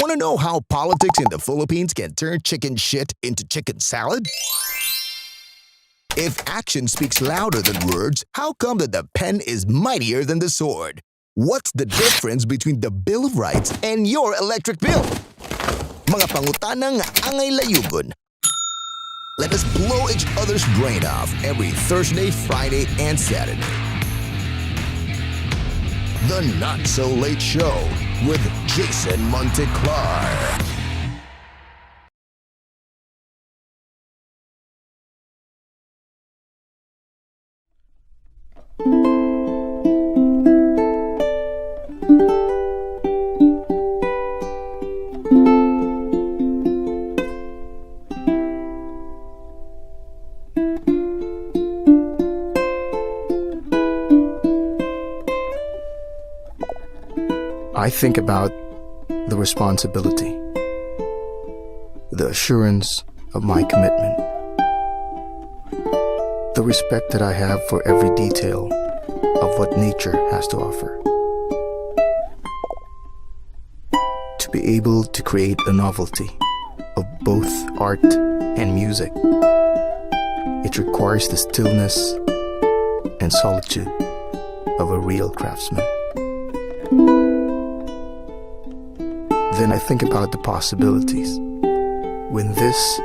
Want to know how politics in the Philippines can turn chicken shit into chicken salad? If action speaks louder than words, how come that the pen is mightier than the sword? What's the difference between the Bill of Rights and your electric bill? Mga pangutana nga angay layugon. Let us blow each other's brain off every Thursday, Friday, and Saturday. The Not So Late Show with Jason Monteclar. I think about the responsibility, the assurance of my commitment, the respect that I have for every detail of what nature has to offer. To be able to create a novelty of both art and music, it requires the stillness and solitude of a real craftsman. Then I think about the possibilities when this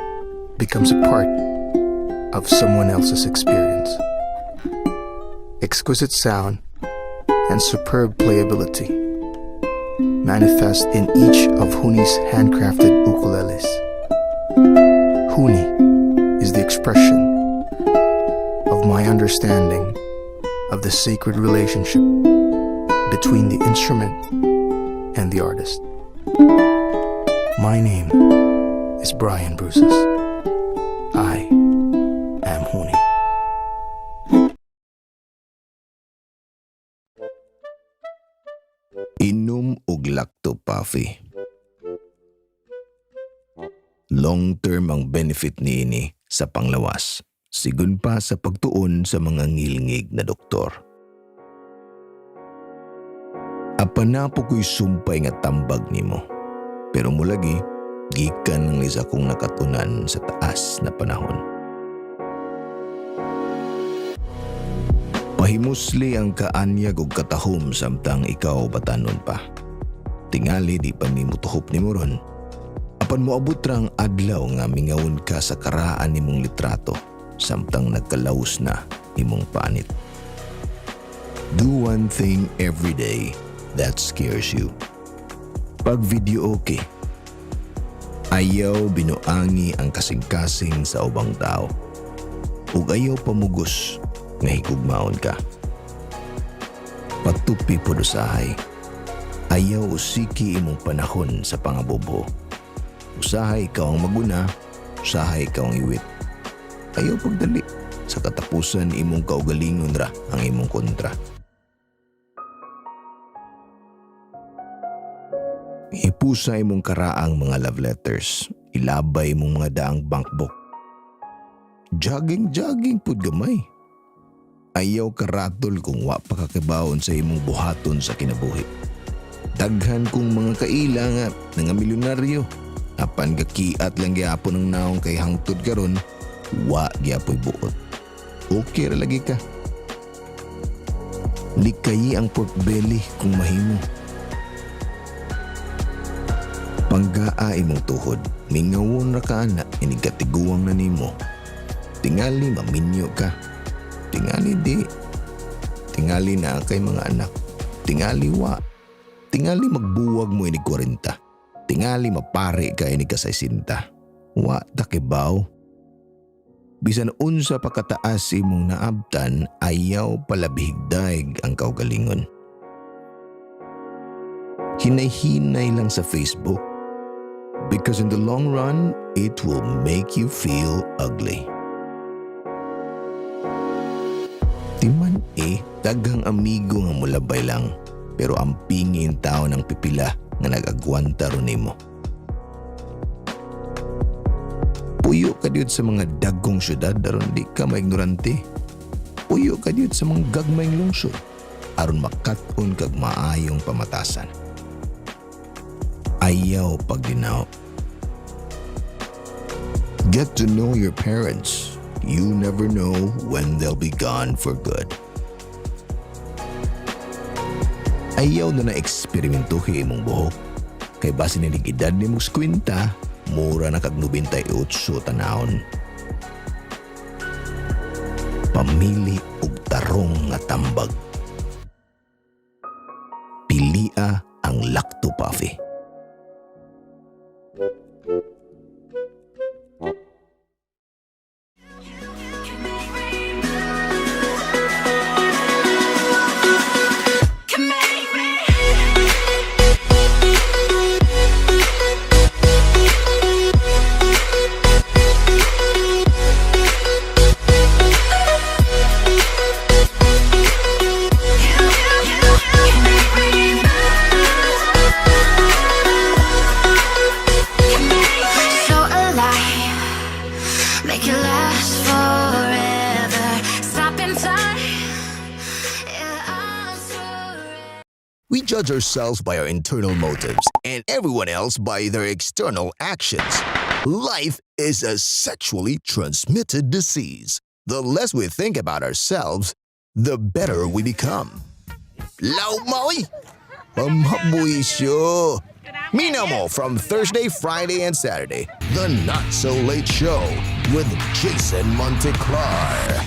becomes a part of someone else's experience. Exquisite sound and superb playability manifest in each of Huni's handcrafted ukuleles. Huni is the expression of my understanding of the sacred relationship between the instrument and the artist. My name is Brian Bruces. I am Huni. Inom og Lacto Puffy. Long term ang benefit niini sa panglawas, sigon pa sa pagtuon sa mga ngilngig na doktor. Apan na po ko'y sumpay nga tambag nimo. Pero mulagi, gikan lang ni sa akong nakatunan sa taas na panahon. Pahimusli ang kaanyag og katahom samtang ikaw batanon pa. Tingali di pa mi mutuhop nimo ron. Apan moabot ra ang adlaw nga mingawon ka sa karaan nimong litrato samtang nagkalaos na imong panit. Do one thing every day that scares you. Pag video okay, ayaw binuangi ang kasing-kasing sa ubang tao. Ug ayaw pamugos nga higugmaon ka. Patupi pod usahay. Ayaw usiki imong panahon sa pangabobo. Usahay ikaw ang maguna, usahay ikaw ang iwit. Ayaw pagdali. Sa katapusan imong kaugalingon ra ang imong kontra. Ipusa imong karaang mga love letters. Ilabay imong mga daang bankbook. Jogging, jogging pud gamay. Ayaw karatol kung wa pa kakibawon sa imong buhaton sa kinabuhi. Daghan kong mga kaila nga nga milyonaryo. Apan gakiat lang gyapon ang naong kay hangtod karon, wa gyapoy buot. Okay ra lagi ka. Likayi ang pork belly kung mahimo. Panggaa imong tuhod, mingawon ra ka ana, inig katiguang na nimo. Tingali maminyo ka. Tingali di. Tingali na kay mga anak. Tingali wa. Tingali magbuwag mo inig 40. Tingali mapare ka inig kasaysinta. Wa ta kibaw. Bisan unsa pa kataas imong naabtan, ayaw palabihigdaig ang kaugalingon. Hinay-hinay lang sa Facebook. Because in the long run, it will make you feel ugly. Timan daghang amigo nga mulabay lang, pero ang pingin tao ng pipila nga nag-agwanta ron nimo. Puyo ka diud sa mga dagkong syudad aron di ka maignorante. Puyo ka diud sa mga gagmayng lungsod aron makat-on kag maayong pamatasan. Ayaw pagdinaw. Get to know your parents. You never know when they'll be gone for good. Ayaw na na eksperimentuhi imong buhok. Kay basin inig edad nimo 50, mura na kag 98 tanawon. Pamili og tarong nga tambag. Pilia ang Lacto Puffy. So alive, make it last forever. Stop in time, yeah, I'll surrender. We judge ourselves by our internal motives and everyone else by their external actions. Life is a sexually transmitted disease. The less we think about ourselves, the better we become. Law maoy! Pamhabuisyo! Minamo from Thursday, Friday, and Saturday. The Not So Late Show with Jason Monteclar.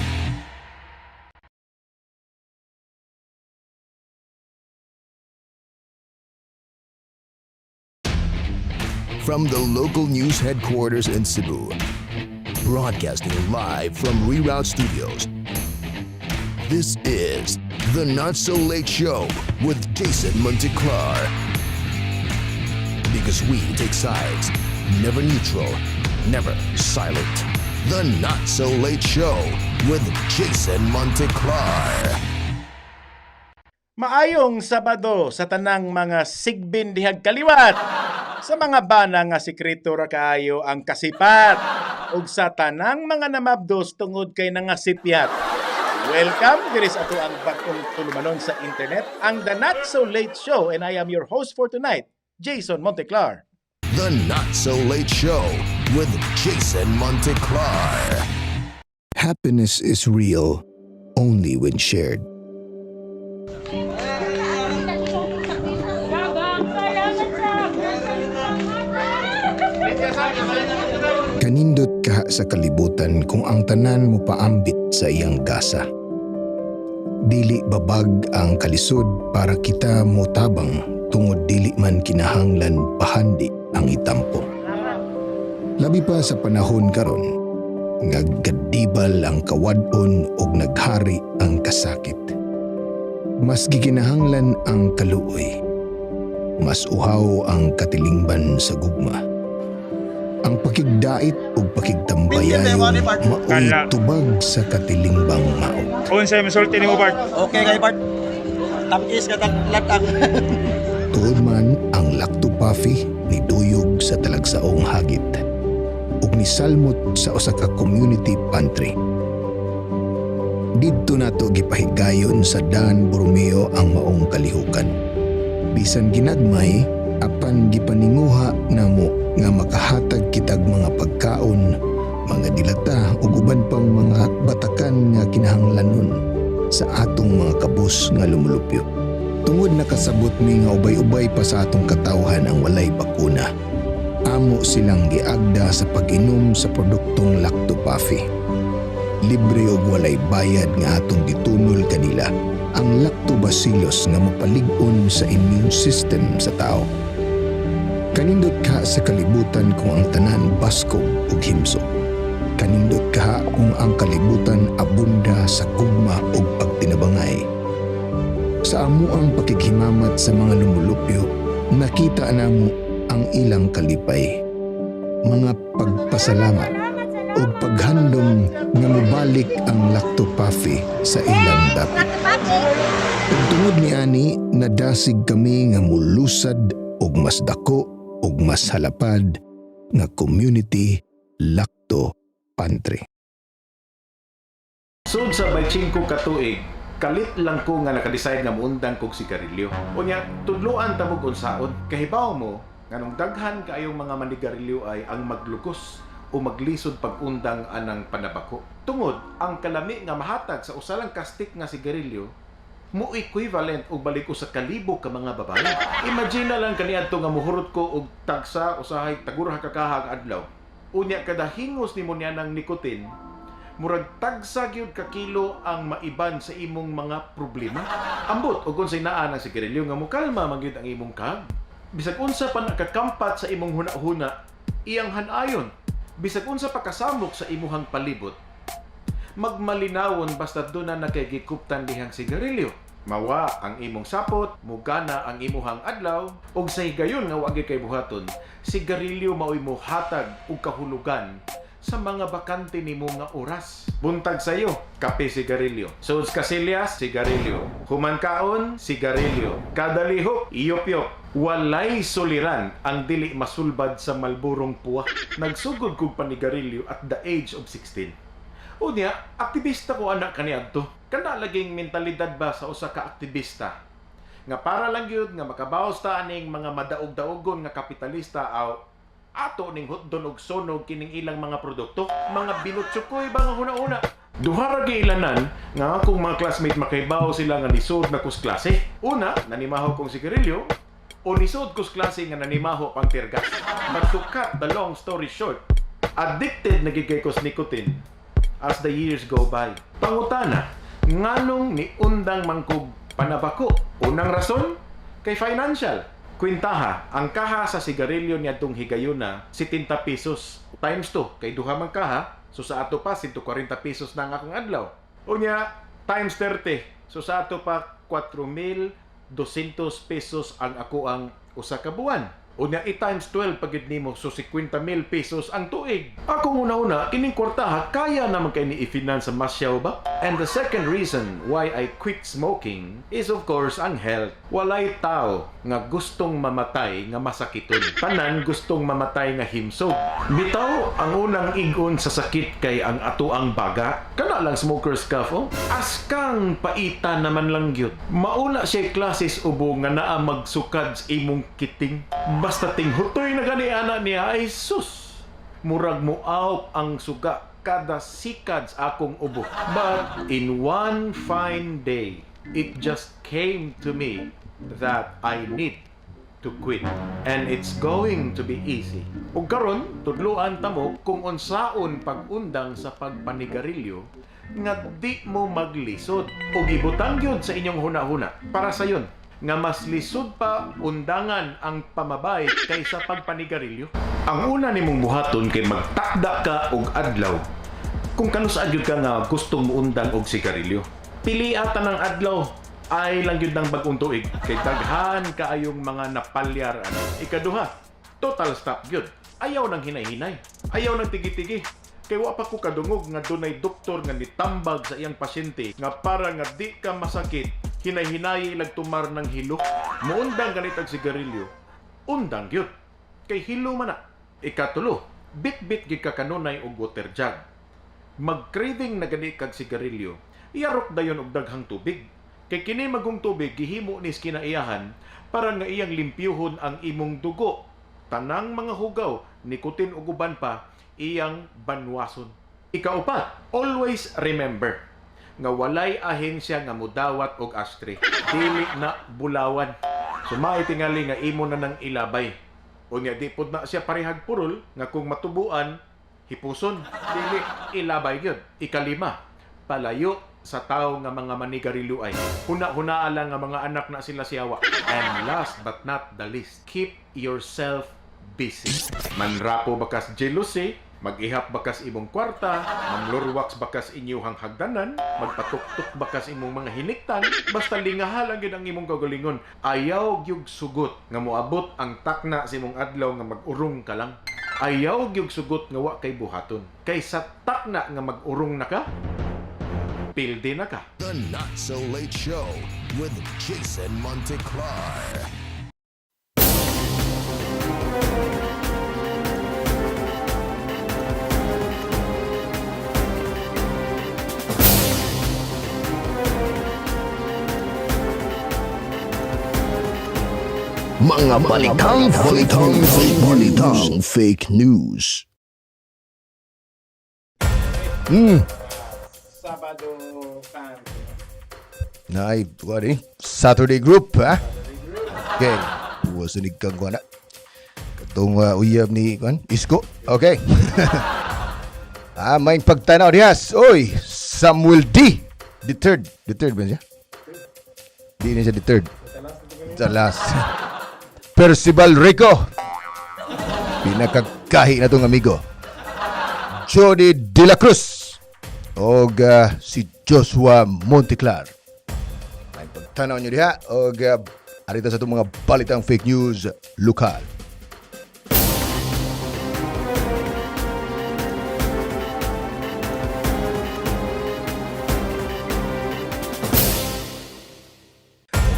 From the local news headquarters in Cebu, broadcasting live from Reroute Studios. This is The Not So Late Show with Jason Monteclar. Because we take sides, never neutral, never silent. The Not So Late Show with Jason Monteclar. Maayong Sabado sa tanang mga sigbin dihag kaliwat. Sa mga bana nga sikreto ra kaayo ang kasipat ug sa tanang mga namabdos tungod kay nangasipyat. Welcome diri sa ato ang bag-ong tulumanon sa internet, ang The Not So Late Show, and I am your host for tonight, Jason Monteclar. The Not So Late Show with Jason Monteclar. Happiness is real only when shared. Kanindot ka sa kalibutan kung ang tanan mo paambit sa iyang gasa. Dili babag ang kalisod para kita motabang tungod dili man kinahanglan pahandi ang itampo. Labi pa sa panahon karon, nga gadibal ang kawadon ug naghari ang kasakit. Mas gikinahanglan ang kaluoy. Mas uhaw ang katilingban sa gugma. Ang pakigdait ug pakigtambayayon maoy Kala. tubag sa katilingbang maot. Unsay misulti nimo, Bart? Okay kay Bart. Tamkis ka latang. Tuod man ang Lactopafi ni duyog sa talagsaong hagit ug nisalmot sa usa ka community pantry. Didto nato gipahigayon sa Dan Borromeo ang maong kalihukan. Bisan ginagmay, apan gipaninguha namo nga makahatag kitag mga pagkaon, mga dilata ug uban pang mga batakan nga kinahanglanon sa atong mga kabus nga lumulupyo. Tungod nakasabot mi nga ubay-ubay pa sa atong katawhan ang walay bakuna. Amo silang giagda sa pag-inom sa produktong Lactopafi. Libre og walay bayad nga atong gitunol kanila ang lactobacillus nga mapalig-on sa immune system sa tao. Kanindot ka sa kalibutan kung ang tanan baskog ug himsog. Kanindot ka kung ang kalibutan abunda sa gugma ug pagtinabangay. Sa amuang pakighimamat sa mga lumulupyo, nakita namo ang ilang kalipay. Mga pagpasalamat o paghandom nga mobalik ang Lactopafi sa ilang dapit. Ug tungod niani, nadasig kami nga mulusad og mas dako og mas halapad nga community Lacto Pantry. Sud sa 25 ka tuig, kalit lang ko nga naka-decide nga muundang kog sigarilyo. Unya, tudloan ta mo unsaon. Kahibaw mo Nganong daghan kaayong mga manigarilyo ay ang maglugos o maglisod pag-undang anang panabako? Tungod ang kalami nga mahatag sa usa lang ka stick nga sigarilyo mo equivalent og balik usa ka libo ka mga babae. Imagine na lang kaniadto nga muhurot ko og tagsa usahay tagura ka kahang adlaw. Unya kada hingos nimo niya ng nikotin, murag tagsa gyud ka kilo ang maiban sa imong mga problema. Ambot og unsay naa ng sigarilyo nga mokalma man gyud ang imong kag. Bisag unsa pa nakakampat sa imong huna-huna, iyang hanayon. Bisag unsa pa kasamok sa imuhang palibot, magmalinawon basta doon na kay gikuptan dihang sigarilyo. Mawa ang imong sapot, mugana ang imuhang adlaw, ug sa higayon nga wa gyud kay buhaton, sigarilyo maoy mohatag og kahulugan sa mga bakante nimo nga oras. Buntag sayo, kape, sigarilyo. Suds kasilyas, sigarilyo. Human kaon, sigarilyo. Kada lihok, iyop-yop. Walay suliran ang dili masulbad sa Malborong puwa. Nagsugod kog panigarilyo at the age of 16. Unya, aktivista ko anak kaniadto. Kana laging mentalidad ba sa usa ka aktivista? Nga para lang gyud nga makabawas ta aning mga madaog-daogon nga kapitalista aw ato ning hutdon og sunog kining ilang mga produkto. Mga binutsukoy ba nga huna-huna? Duha ra giilanan nga akong mga classmate makaibaw sila nga nisod na kus klase. Una, nanimaho kong sigarilyo o nisod kus klase nga nanimaho pang tirgas. But to cut the long story short, addicted na gyud kay kos nicotine as the years go by. Pangutana, nganong niundang mangkog panabako? Unang rason, kay financial. Kwintaha, ang kaha sa sigarilyo niadtong higayuna, 70 pesos. Times 2, kay duha man kaha, so sa ato pa, 140 pesos na ang akong adlaw. Unya, times 30, so sa ato pa, 4,200 pesos ang ako ang usa ka buwan. Unya, i-times 12 pagid nimo, so 50,000 pesos ang tuig. Akong una-una, kining kwartaha kaya naman kay ni i-finance sa masyaw ba? And the second reason why I quit smoking is, of course, ang health. Walay tao nga gustong mamatay nga masakiton. Tanan gustong mamatay nga himsog. Bitaw, ang unang igon sa sakit kay ang atoang baga. Kana lang smoker's cough, oh. Askang paita naman lang gyud. Mauna siya klases ubo nga naa magsukad sa imong kiting. Basta tinghutoy na gani ana niya ay sus. Murag mo-out ang suga kada sikad sa akong ubo. But in one fine day, it just came to me that I need to quit. And it's going to be easy. Ug karon, tudluan ta mo kung unsaon pag-undang sa pagpanigarilyo nga di mo maglisod. Ug ibutang gyud sa inyong huna-huna para sayon nga mas lisod pa undangan ang pamabay kaysa pagpanigarilyo. Ang una nimong buhaton kay magtakda ka og adlaw kung kanus-a gyud ka nga gustong muundang og sigarilyo. Pili ata ng adlaw ay lang gyud ng bag-ong tuig kay daghan kaayong mga napalyar ano. Ikaduha, total stop gyud. Ayaw nang hinay-hinay. Ayaw nang tigi-tigi. Kay wa pa ko kadungog nga dunay doktor nga nitambag sa iyang pasyente nga para nga di ka masakit, hinay-hinay ilag tumar ng hilo. Muundang ganit ang sigarilyo, undang gyud. Kay hilo man na. Ikatulo, bit-bit gid ka kanunay og water jug. Mag-craving na gani kag sigarilyo, iyarok dayon og daghang tubig. Kay kini magong tubig gihimo ni kinaiyahan para nga iyang limpyuhon ang imong dugo. Tanang mga hugaw, nikotin ug uban pa, iyang banwason. Ikaupat, always remember nga walay ahensya nga mudawat og ashtray. Dili na bulawan. Sumay tingali nga imo na nang ilabay. Unya di pod na siya parehag purol nga kung matubuan hipuson. Dili, ilabay gyud. Ikalima, palayo sa tao nga mga manigarilyo ay. Huna-hunaa lang nga mga anak na sila siyawa. And last but not the least, keep yourself busy. Manrapo bakas jealousy, mag-ihap bakas imong kwarta, mamlurwax bakas inyuhang hagdanan, magpatuktok bakas imong mga hiniktan, basta lingaha lang gyud ang imong kagalingon. Ayaw gyud sugot nga moabot ang takna sa imong adlaw nga mag-urong ka lang. Ayaw gyud sugot nga wa kay buhaton. Kay sa takna nga mag-urong na ka, pildi na ka. The Not So Late Show with Jason Monteclar. Mga balitang fake news. Balitang fake news. Sabado kan. Nay, what eh? Saturday group, ha? Okay. Puwas kang kuan na. Katong uyab ni kuan, Isko. Okay. May pagtanaw dihas. Oy, Samuel D. The third. The third ba siya? Di na siya the third. The last. Percival Rico. Pinakagkahi na tong amigo. Jody De La Cruz. Og si Joshua Monteclar. May pagtanaw nyo diha og arita sa itong mga balitang fake news lokal.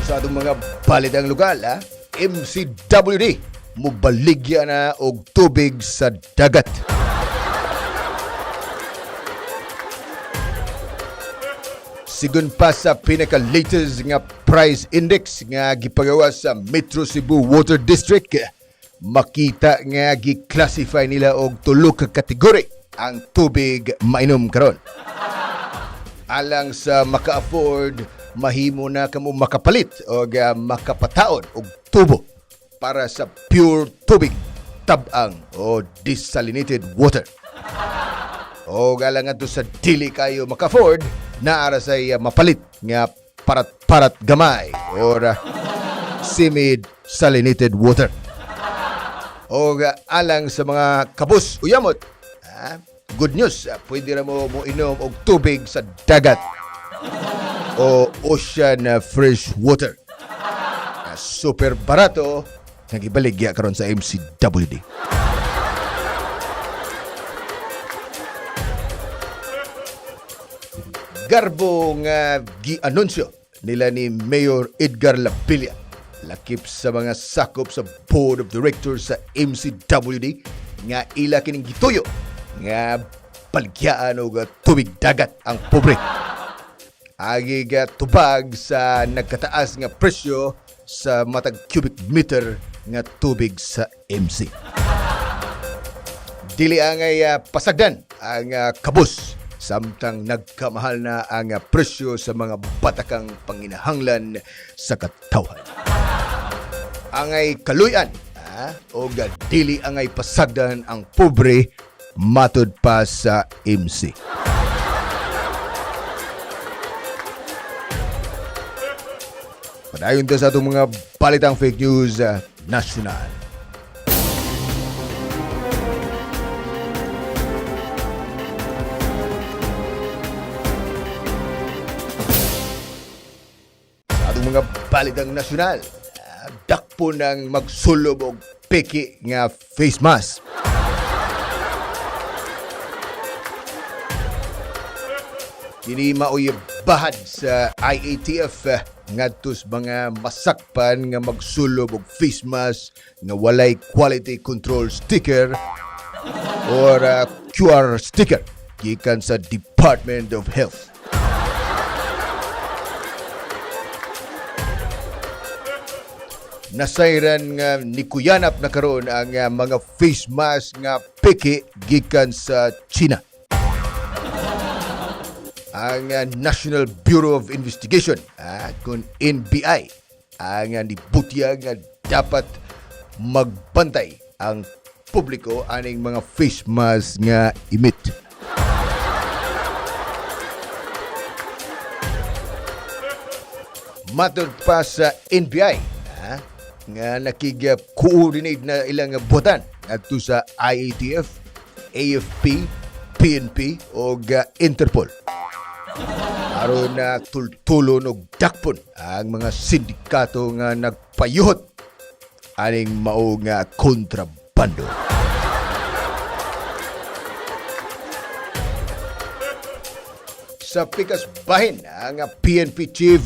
Sa atong mga balitang lokal, ha? MCWD mubaligya na og tubig sa dagat. Sigon pa sa pinaka-latest nga price index nga gipagawa sa Metro Cebu Water District, makita nga gi-classify nila og tulo ka kategory ang tubig mainom karon. Alang sa maka-afford, mahimo na kamo makapalit og makapataon og tubo para sa pure tubig tabang o desalinated water. O alang ngadto sa dili kayo maka-afford, naara say mapalit nga parat-parat gamay or semi-salinated water. O alang sa mga kabus uyamot, good news, pwede ra mo inom og tubig sa dagat o ocean fresh water. Super barato nga gibaligya karon sa MCWD. Garbo nga gianunsyo nila ni Mayor Edgar Lapilla lakip sa mga sakop sa Board of Directors sa MCWD nga ila kining gituyo nga baligyaan og tubig dagat ang pobre. Agi ga tubag sa nagkataas nga presyo sa matag cubic meter nga tubig sa MC. Dili angay pasagdan ang kabus samtang nagkamahal na ang presyo sa mga batakang panginahanglan sa katawhan. Angay kaluyan o dili angay pasagdan ang pobre matud pa sa MC. Padayon ta sa atong mga balitang fake news national. Sa atong mga balitang nasyonal, dakpo ng magsulob og peki nga face mask. Kini maoy bahad sa IATF ngadto sa mga masakpan nga magsulob og face mask nga walay quality control sticker or QR sticker gikan sa Department of Health. Nasayran nga nikuyanap na karon ang mga face mask nga peke gikan sa China. Ang National Bureau of Investigation, kung NBI, ang nibutya nga dapat magbantay ang publiko aning mga face mask nga emit. Matod pa sa NBI, nga nakig-coordinate na ilang buhatan adto sa IATF, AFP, PNP o Interpol aron na tultulon og dakpon ang mga sindikato nga nagpayuhot aning mao nga kontrabando. Sa pikas bahin, ang PNP Chief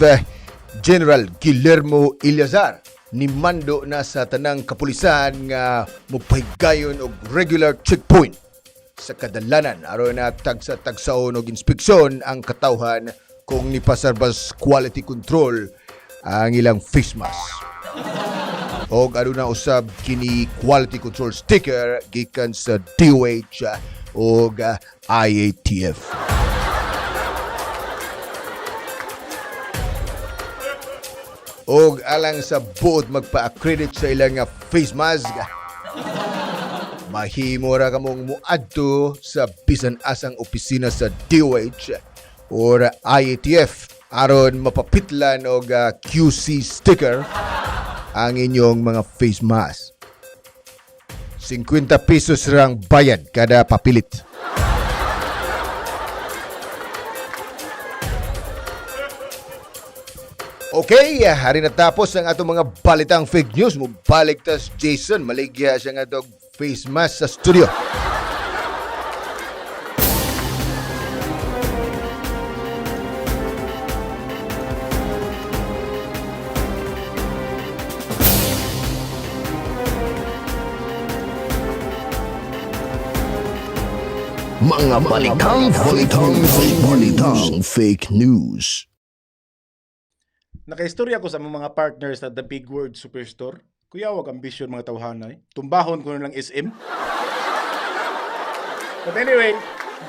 General Guillermo Eleazar ni mando na sa tanang kapulisan nga mopahigayon og regular checkpoint sa kadalanan aron na tagsa-tagsaon og inspeksyon ang katawhan kung nipasar ba sa quality control ang ilang face mask. Og aduna usab kini quality control sticker gikan sa DOH og IATF. Og alang sa buot magpa-accredit sa ilang face mask, mahimo ra kamong muadto sa bisan asang opisina sa DOH or IATF aron mapapitlan og QC sticker ang inyong mga face mask. 50 pesos rang bayad kada papilit. Okay, hari natapos ang atong mga balitang fake news. Mubalik tas Jason, maligya siya nga dog face mask sa studio. Mga balitang fake news. Balitang fake news. Nakaistorya ko sa among mga partners sa The Big Word Superstore. Kuya, wag ambisyon mga tawhanay. Tumbahon ko na lang SM. But anyway,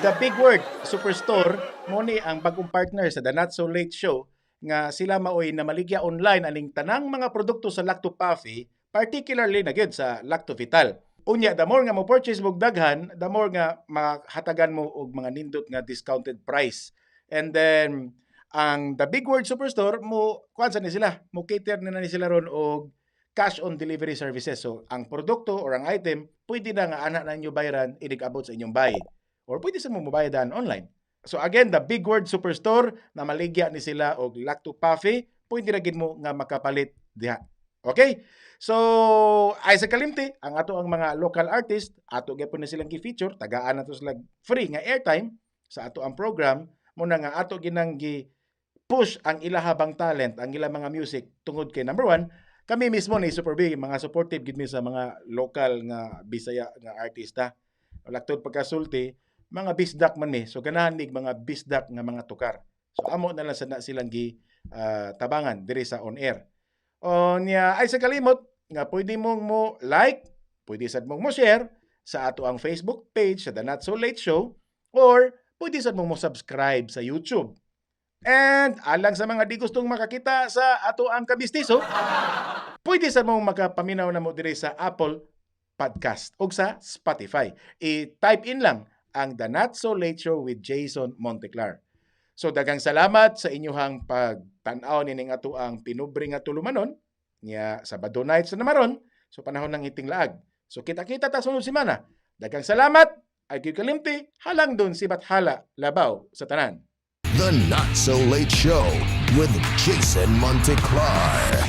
The Big Word Superstore mo ni ang bagong partner sa The Not So Late Show nga sila maoy namaligya online aning tanang mga produkto sa Lacto Puffy, particularly na gyud sa Lacto Vital. Unya, the more nga mo purchase mo og daghan, the more nga mahatagan mo og mga nindot nga discounted price. And then ang The Big Word Superstore mo kuan sa ni sila, mo cater na na ni sila ron og cash on delivery services. So, ang produkto or ang item, pwede na nga ana na inyo bayaran inig-abot sa inyong bay. Or pwede sa mo mabayadan online. So again, The Big Word Superstore na maligya ni sila og Lacto Puffy, pwede ra gid mo nga makapalit diha. Okay? So, ay sa kalimti, ang ato ang mga local artist, ato gyapon na silang gi-feature, tagaan nato sila free nga airtime sa ato ang program, muna nga ato ginang gi push ang ilahabang talent, ang ilang mga music tungod kay number one, kami mismo ni Super B, mga supportive gid mi sa mga local nga Bisaya nga artista. Laktod pagkasulti, mga bisdak man mi. So ganahan mig mga bisdak nga mga tukar. So amo na lang sa na silang gi tabangan diri sa on air. O niya ay sa kalimot nga pwede mong mo like, pwede sad mong mo share sa ato ang Facebook page sa The Not So Late Show or pwede sad mong mo subscribe sa YouTube. And alang sa mga di gustong makakita sa ato ang kabistiso, pwede sa mong makapaminaw na mo diri sa Apple Podcast o sa Spotify. I-type in lang ang The Not So Late Show with Jason Monteclar. So daghang salamat sa inyuhang pagtan-aw nining ato ang pinubre nga tulumanon nya Sabado nights na namaron. So panahon ng iting laag. So kita-kita ta sunod semana. Daghang salamat. Ay gyud kalimti halang dun si Bathala labaw sa tanan. The Not So Late Show with Jason Monteclar.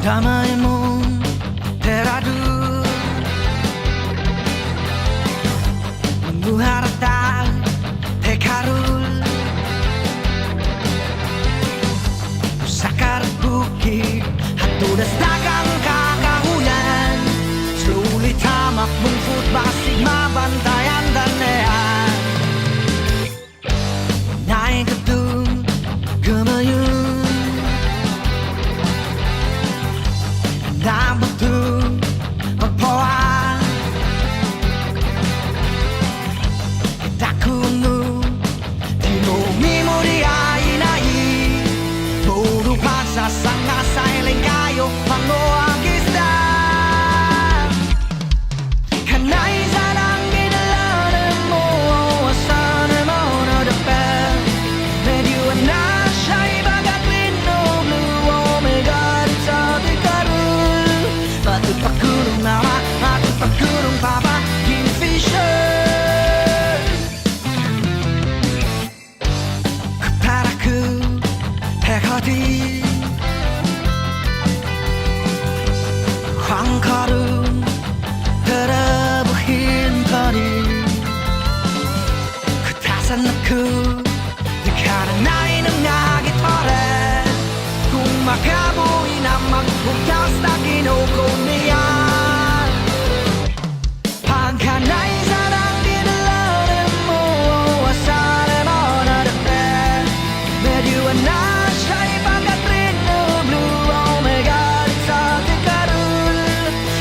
Damay mong peradu Muharata Pekarul Sakar bukid Hatudas dagang kakahuyan. Slowly tamak mong foot basig mabantayan danean. Naik ketung kemayun. 나부터 magpoa Takunu Tino mimori ay inai Puro pasa sa nga kayo Pangloagista Kanay sarang ginalanan mo Asan mo na dapel Medyo na siya'y bagatlino Blue Omega sa tikarul. Patut pakurung mama, patut pakurung papa Kingfisher. 한 걸음 들어보힌 거리 그 타산 넣고 느카는 나이 능하기 털에 궁마가보이 남만 고타스타기 노고니야 방카나이 사랑기를 모아 사레모나르페 Medyo na siya'y pagkatrino blue. Oh my God, sa tikarul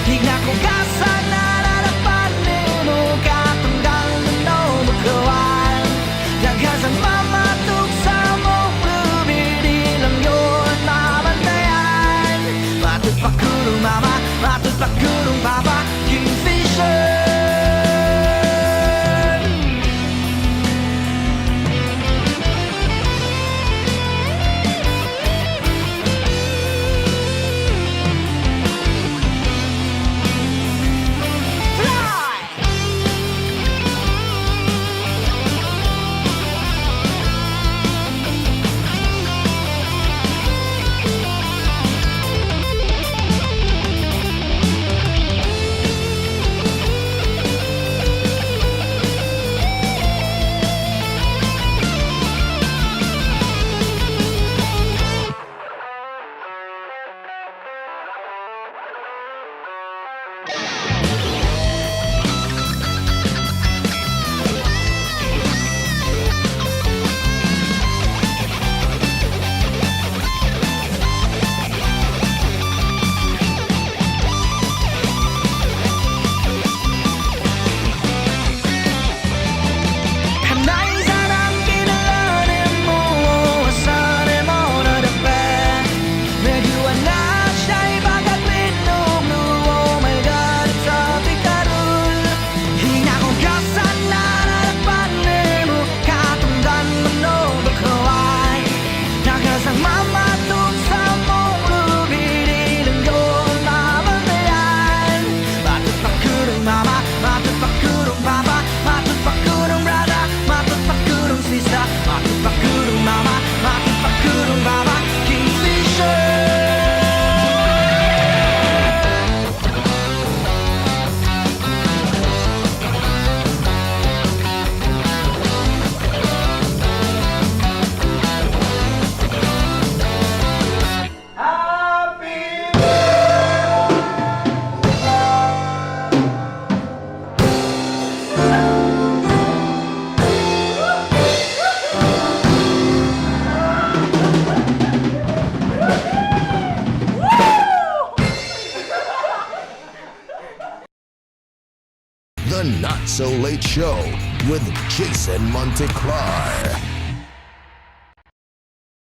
Higna ko ka sa nararapan mo katunggal no magkawan Daghan sa mamatuk sa mong blue. Di lang yun mabantayan. Matut pa kurong mama, matut pa kurong papa, Kingfisher. Fly! Kanay sarang kinalanin mo Asane mo na dapat Medyo na siya'y pagkatrino blue. Oh my God, sa tikarul Hina ko ka sa nararapan mo Katunggan mo no bakaway Nakasang mamatok sa mong lubi Di lang yun mabantayan. Matut pa kurong mama, matut pa kurong papa, matut pa kurong brother, matut pa kurong sister, matut pa kurong mama, matut pa kurong papa, Kingfisher. The Not So Late Show with Jason Monteclar.